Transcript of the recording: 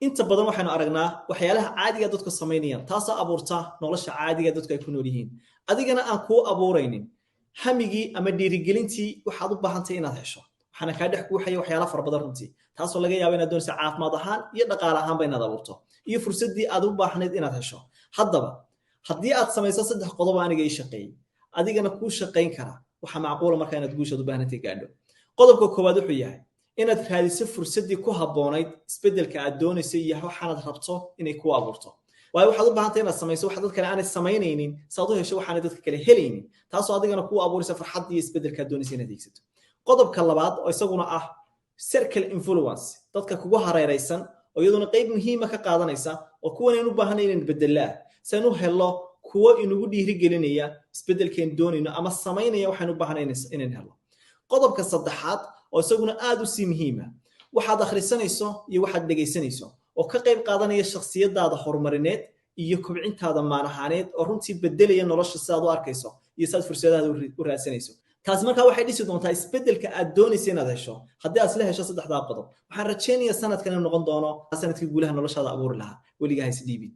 Inta badan waxaynu aragnaa waxyaalaha caadiga dadku samaynayaan, taasoo abuurta nolosha caadiga dadku ay ku nool yihiin, adigana aan kuu abuuraynin hamigii ama dhiirigelintii waxaad u baahantay inaad hesho. Waxaana kaa dhex guuxaya waxyaala fara badan runtii, taasoo laga yaabo inaad doonaysa caafimaad ahaan iyo dhaqaale ahaanba inaad abuurto iyo fursaddii aad u baahnayd inaad hesho. Haddaba haddii aad samayso saddex qodob aniga ii shaqeeyey, adigana kuu shaqayn kara, waxaa macquula markaa inaad guushaad u baahantay gaadho. Qodobka koowaad wuxuu yahay inaad raadiso fursaddii ku habboonayd isbeddelka aad doonayso iyo waxaanad rabto inay kuu abuurto, waayo waxaad u baahantay inaad samayso waxa dad kale aanay samaynaynin, si aad u hesho waxaanay dadka kale helaynin, taasoo adigana kuu abuuraysa farxad iyo isbeddelka aad doonaysa inaad hiigsato. Qodobka labaad oo isaguna ah circle influence, dadka kugu hareeraysan oo iyaduna qayb muhiima ka qaadanaysa, oo kuwan aynu u baahanay inaynu bedelaa si aynu hello kuwo inugu dhiirigelinaya isbeddelkeen doonayno ama samaynaya waxaynu u baahanay inaynu hello. Qodobka saddexaad oo isaguna aad u sii muhiima, waxaad akhrisanayso iyo waxaad dhegaysanayso oo ka qayb qaadanaya shakhsiyadaada horumarineed iyo kobcintaada maanahaaneed, oo runtii bedelaya nolosha sidaad u arkayso iyo sidaad fursadaada u raadsanayso. Taasi markaa waxay dhisi doontaa isbeddelka aad doonaysa inaad hesho. Haddii aad isla hesho saddexdaa qodob, waxaan rajaynayaa sanadkan inuu noqon doono sanadkii guulaha noloshaada abuuri lahaa. Weligaa ha isdhiibin.